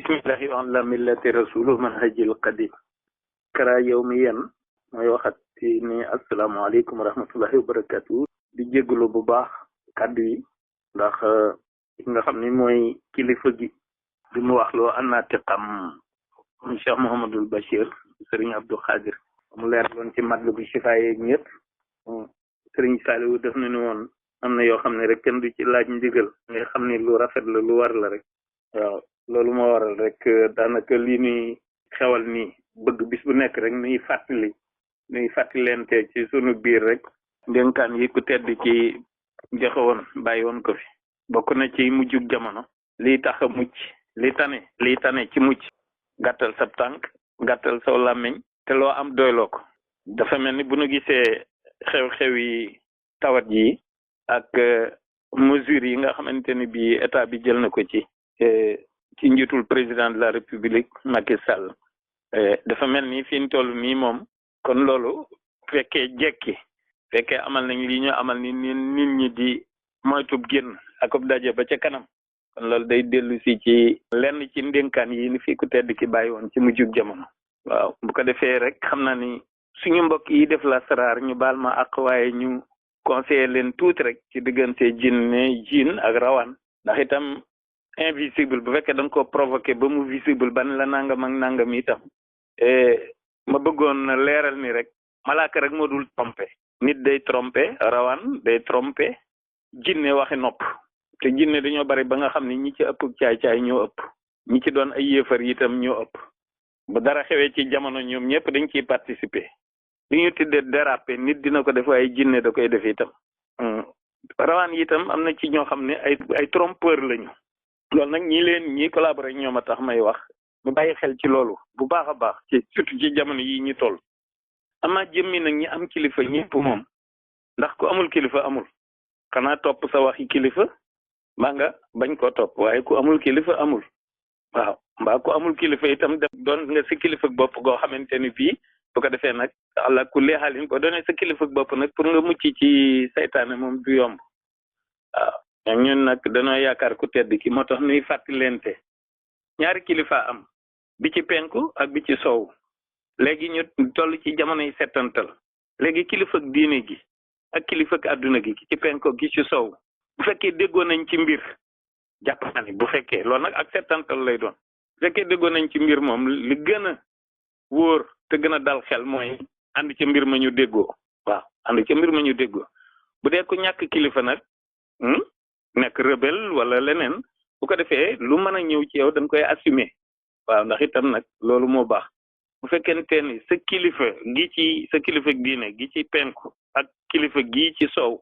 bismillahi ala millati rasulu manhajil qadim kara yawmiyan mooy waxat ci ni asalaamaaleykum wa rahmatullahi wa barakatuh di jégalu bu baax kàddu yi ndax nga xam ni mooy kilifa gi bi mu wax loo annaati xam Cheikh Mouhamadul Bachir Serigne Abdou Khadir mu leer loon ci matlu bi shifa yeeg ñëpp Serigne Saliou def na ni woon am na yoo xam ne rek kenn du ci laaj ndigal nga xam ni lu rafet la lu war la rek waaw loolu moo waral rek daanaka lii nuy xewal nii bëgg bis bu nekk rek nuy fàttalente ci sunu biir rek ndénkaan yi ku tedd ci joxe woon bàyyi woon ko fi bokk na ci mujjug jamono lii tax a mucc lii tane ci mucc gàttal sa tànk gàttal saw làmmiñ te loo am doyloo ko dafa mel ni bu nu gisee xew-xew yi tawat yi ak mesures yi nga xamante ni bii état bi jël na ko ci njiitul président de la république Macky Sall dafa mel ni fi ñu toll nii moom kon loolu fekkee amal nañ li ñu amal ni nit ñi di moytub génn ak ab daje ba ca kanam kon loolu day dellu si ci lenn ci ndénkaan yi ni fii ku tedd ki bàyyi woon ci mujjug jamono waaw bu ko defee rek xam naa ni suñu mbokk yi def la saraar ñu baal ma ak waaye ñu conseiller leen tuuti rek ci diggante jinn ak rawaan ndax itam invisible bu fekkee da nga ko provoqué ba mu visible ban la nangam ak nangam itam ma bëggoon leeral ni rek malaaka rek moo dul trompé nit day trompé rawaan day trompé jinne waxi nopp te jinne dañoo bari ba nga xam ni ñi ci ëpp caay-caay ñoo ëpp ñi ci doon ay yéefar itam ñoo ëpp bu dara xewee ci jamono ñoom ñëpp dañ ciy participer li ñu tuddee déraper nit dina ko def ay jinne da koy def itam rawaan itam am na ci ñoo xam ne ay trompeur lañu loolu nag ñi collaborer ñoom a tax may wax ñu bàyyi xel ci loolu bu baax a baax ci surtout ci jamono yi ñu toll ama jëmmi nag ñi am kilifa ñëpp moom ndax ku amul kilifa amul xanaa topp sa waxi kilifa mbaa nga bañ koo topp waaye ku amul kilifa amul waaw mbaa ku amul kilifa itam def doon nga si kilifa bopp goo xamante ni bii bu ko defee nag àlla ku leexalin ko doone sa kilifa bopp nag pour nga mucc ci saytaane moom du yomb waaw ñun nag dañoo yaakaar ku tedd ki moo tax nuy fàttalente ñaari kilifa am bi ci penku ak bi ci sow léegi ñu toll ci jamonoy settantal léegi kilifa diine gi ak kilifa àdduna gi ki ci penku gi ci sow bu fekkee déggoo nañ ci mbir jàpp na ni bu fekkee loolu nag ak settantal lay doon bu fekkee déggoo nañ ci mbir moom li gën a wóor te gën a dal xel mooy ànd ci mbir ma ñu déggoo waaw ànd ci mbir ma ñu déggoo bu dee ku ñàkk kilifa nag nekk rebelle wala leneen bu ko defee lu mën a ñëw ci yow dañ koy assumer waaw ndax itam nag loolu moo baax bu fekkente ni sa kilifa diine gi ci penku ak kilifa gi ci sow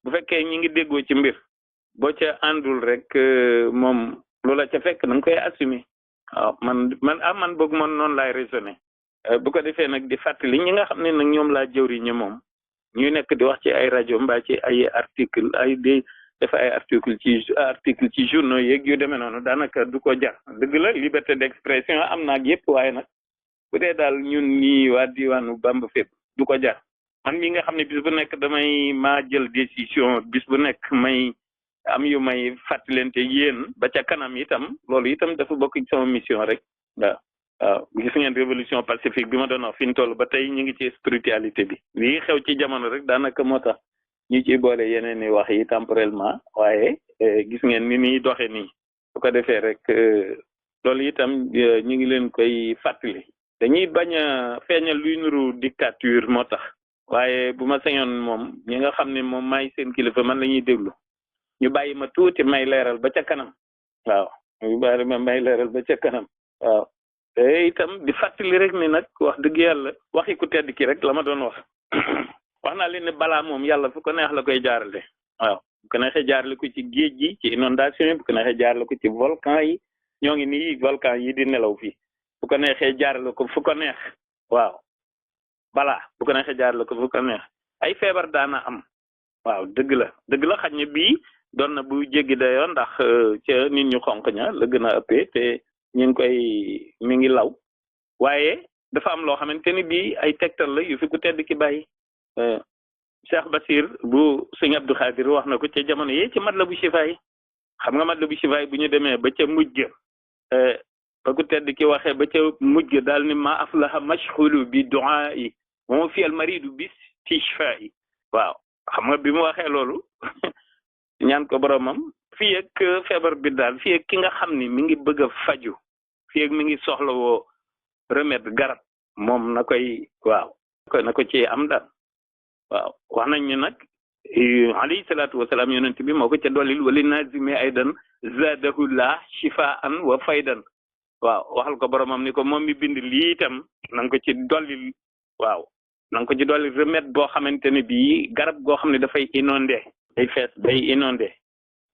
bu fekkee ñi ngi déggoo ci mbir boo ca àndul rek moom loola ca fekk da nga koy assumer waaw man boog man noonu laay raisonné bu ko defee nag di fàttali ñi nga xam ne nag ñoom laa jëwriñe moom ñuy nekk di wax ci ay rajo mbaa ci ay article def ay article ci journaux yeeg yu demee noonu daanaka du ko jar dëgg la liberté d'expression am na ak yëpp waaye nag bu dee daal ñun ñii waa diwaanu Bamba fépp du ko jar man mi nga xam ne bis bu nekk maa jël décision bis bu nekk may am yu may fàttalente yéen ba ca kanam itam loolu itam dafa bokk ci sama mission rek waaw gis ngeen révolution pacifique bi ma doon wax fi ñu toll ba tey ñu ngi ci spiritualité bi lii xew ci jamono rek daanaka moo tax ñu ciy boole yeneen i wax yi temporellement waaye gis ngeen ni muy doxe nii bu ko defee rek loolu itam ñu ngi leen koy fàttali dañuy bañ a feeñal luy nuru dictature moo tax waaye bu ma sañoon moom ñi nga xam ne moom maay seen kilifa man la ñuy déglu ñu bàyyi ma tuuti may leeral ba ca kanam waaw ñu bàyyi ma may leeral ba ca kanam waaw te itam di fàttali rek ni nag wax dëgg yàlla waxi ku tedd ki rek la ma doon wax wax naa leen ne balaa moom yàlla fu ko neex la koy jaarale waaw bu ko neexee jaarale ko ci géej gi ci inondation yi bu ko neexee jaarale ko ci volcan yi ñoo ngi nii volcan yi di nelaw fii bu ko neexee jaarale ko fu ko neex waaw balaa bu ko neexee jaarale ko fu ko neex ay feebar daana am waaw dëgg la xaj na bii doon na bu jéggi dayoo ndax ca nit ñu xonq ña la gën a ëppee te ñu ngi koy mi ngi law waaye dafa am loo xamante ni bii ay tegtal la yu fi ku tedd ki bàyyi Cheikh Basir bu sëñ Abdou Khadir wax na ko ca jamono yi ci Matlabu Chifa yi xam nga Matlabu Chifa yi bu ñu demee ba ca mujj fa ku tedd ki waxee ba ca mujj ga daal ni ma aflaha mashxulu bi du'aa'i moo fi al maridu bi istishfaa'i waaw xam nga bi mu waxee loolu ñaan ko boromam fii ak feebar bi daal fii ak ki nga xam ni mi ngi bëgg a faju fii ak mi ngi soxla woo remède garab moom na koy waaw na ko ci am daal waaw wax nañ ni nag alayhi salaatu wasalaam yonent bi moo ko ca dollil wali nazimi aydan zaadahu la shifaan wa faydan waaw waxal ko boromam ni ko moom mi bind lii itam na nga ko ci dollil waaw na nga ko ci dollil remède boo xamante ne bii garab goo xam ne dafay inondé day fees day inondé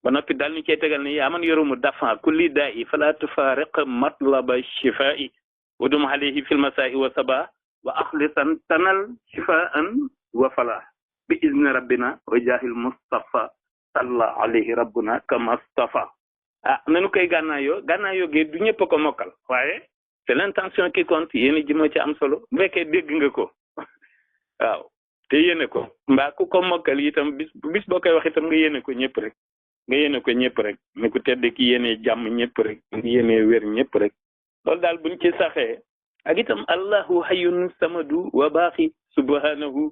ba noppi daal ni cay tegal ni yaa man yorumu dafa kulli daa i fala tufaariq matlaba shifaa'i wadum alayhi fil masaa'i wa saba wa axlisan tanal shifaan wa fala bi izni rabbina wa jaahil mustafa salla alayhi rabbuna kama stafa nanu koy gànnaayoo gi du ñëpp ko mokkal waaye c'est l'intention qui compte yéen ji moo ci am solo bu fekkee dégg nga ko waaw te yéene ko mbaa ku ko mokkal itam bis boo koy wax itam nga yéene ko ñëpp rek ni ku tedd ki yéene jàmm ñëpp rek ngi yéene wér ñëpp rek loolu daal buñ ci saxee ak itam allahu hayyun samadu wa baaxi subhanahu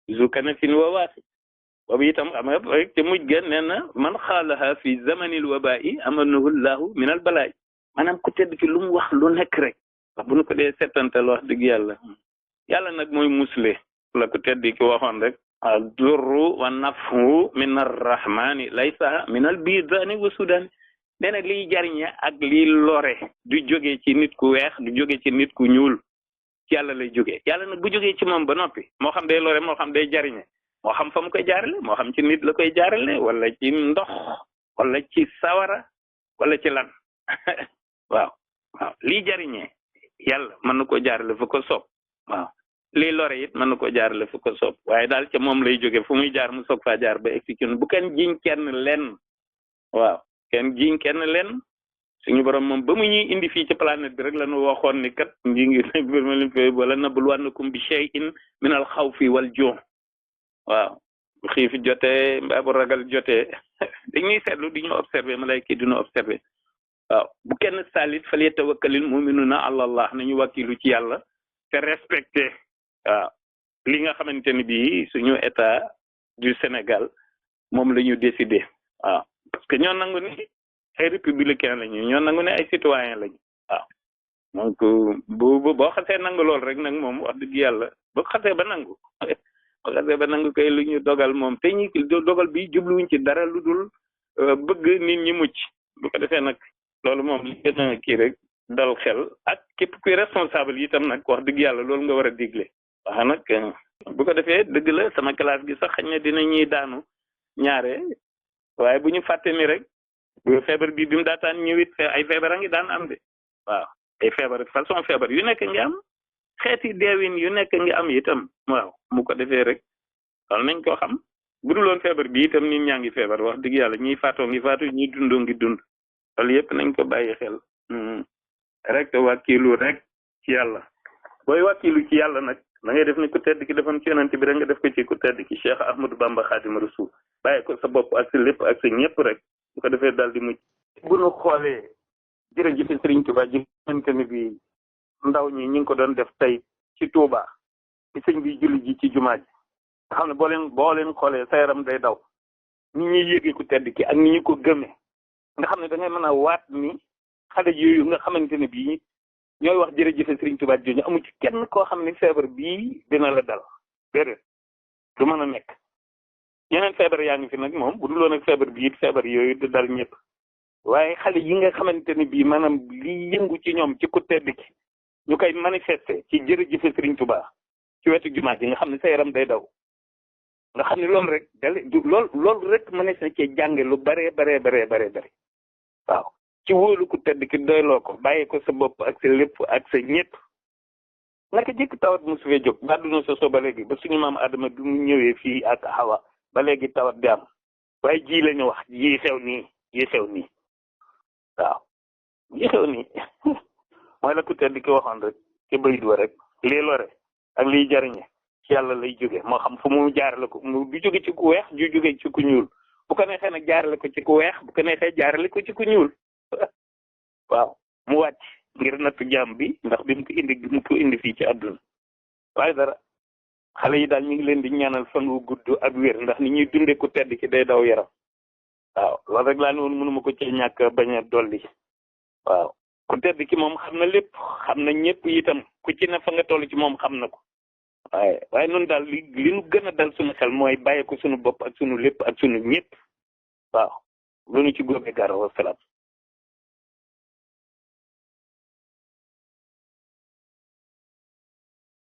zu kanafin wa waaxi boobu itam xam nga rek te mujj ga nee na man xaalaha fi zamanil waba'i amanahu llahu min al balaay maanaam ku tedd ki lu mu wax lu nekk rek wax bu nu ko dee settantal wax dëgg yàlla nag mooy musle la ku tedd ki waxoon rek durru wa nafu min arrahmani laysa min al bidani wa sudani nee na liy jariñe ak liy lore du jóge ci nit ku weex du jóge ci nit ku ñuul ci yàlla lay jógee yàlla nag bu jógee ci moom ba noppi moo xam day lore moo xam day jariñe moo xam fa mu koy jaarale moo xam ci nit la koy jaarale wala ci ndox wala ci sawara wala ci lan waaw liy jariñee yàlla mën na ko jaarale fu ko soob waaw liy lore it mën na ko jaarale fu ko soob waaye daal ca moom lay jóge fu muy jaar mu soog faa jaar ba expliqué bu kenn jiñ kenn lenn waaw kenn jiñ kenn lenn suñu borom moom ba mu ñuy indi fii ci planète bi rek la ñu waxoon ni kat wala nabluwannakum bi shay'in min al xawfi wal juu waaw bu xiif jotee mbaa bu ragal jotee dañuy seetlu di ñu observé malayka di ñu observé waaw bu kenn salit fal yatawakkalil mu'minuna ala allah nañu wàkkilu ci yàlla te respecté waaw li nga xamante ni bii suñu état du Sénégal moom la ñu décidé waaw parce que ñoo nangu ni ay républicain lañu ñoo nangu ne ay citoyen lañu waaw donc boo xasee nangu lool rek nag moom wax dëgg yàlla boo xasee ba nangu koy lu ñu dogal moom te ñi dogal bi jubluwuñ ci dara lu dul bëgg nit ñi mucc bu ko defee nag loolu moom li gën a kii rek dal xel ak képp kuy responsable itam nag wax dëgg yàlla loolu nga war a digle wax nag bu ko defee dëgg la sama classe gi sax xañ na dina ñuy daanu ñaare waaye bu ñu fàtte ni rek feebar bi mu daataan ñëwit ay feebar a ngi daan am de waaw ay feebar façon feebar yu nekk ngi am xeeti deewin yu nekk ngi am itam waaw mu ko defee rek loolu nañ ko xam bu dul woon feebar bi itam nit ñaa ngi feebar wax dëgg yàlla ñiy faatoo ngi faatu ñiy dundoo ngi dund loolu yëpp nañ ko bàyyi xel rek te wàkkilu rek ci yàlla booy wàkkilu ci yàlla nag da ngay def ni ku tedd ki defoon ci yonent bi rek nga def ko ci ku tedd ki Cheikh Ahmadou Bamba Xaadimu Rasuul bàyyi ko sa bopp ak sa lépp ak sa ñëpp rek bu ko defee daal di mucc bu nu xoolee jërëjëf Sëriñ Tuubaa ji xamante ni bi ndaw ñi ñu ngi ko doon def tey ci Touba ci sëñ bi julli ji ci jumaa ji nga xam ne boo leen xoolee sa yaram day daw ni ñuy yéegee ku tedd ki ak ni ñu ko gëmee nga xam ne da ngay mën a waat ni xale yooyu nga xamante ne bii ñooy wax jërëjëf Sëriñ Tuubaa jooju amu ci kenn koo xam ne feebar bii dina la dal déedéet du mën a nekk yeneen feebar yaa ngi fi nag moom bu duloon ak feebar bii it feebar yooyu du dal ñëpp waaye xale yi nga xamante ne bii maanaam li yëngu ci ñoom ci ku tedd ki ñu koy manifester ci jërëjëf Sëriñ Tuubaa ci wetu jumaa ji nga xam ne sa yaram day daw nga xam ne loolu rek loolu rek mënees na cee jànge lu bare waaw ci wóolu ku tedd ki doyloo ko bàyyi ko sa bopp ak sa lépp ak sa ñëpp naka jëkk tawat mosu fee jóg ba duna sa so ba léegi ba suñu maam Adama bi mu ñëwee fii ak Hawa ba léegi tawat di am waaye ji la ñu wax yi xew nii waaw yi xew nii mooy la ku tedd ki waxoon rek ci bayit wa rek lii lore ak liy jariñe ci yàlla lay jóge moo xam fu mu jaarale ko mu du jóge ci ku weex du jóge ci ku ñuul bu ko neexee nag jaarale ko ci ku weex bu ko neexee jaarale ko ci ku ñuul waaw mu wàcc ngir nattu jaam bi ndax bi mu ko indi fii ci àdduna waaye dara xale yi daal ñu ngi leen di ñaanal fan wu gudd ak wér ndax ni ñuy dundee ku tedd ki day daw yaram waaw loolu rek laa ne woon mënuma ko cee ñàkk bañ a dolli waaw ku tedd ki moom xam na lépp xam na ñëpp itam ku ci ne fa nga toll ci moom xam na ko waaye noonu daal li nu gën a dal suñu xel mooy bàyyi ko suñu bopp ak suñu lépp ak suñu ñëpp waaw lu ñu ci góobee gaara wa salaam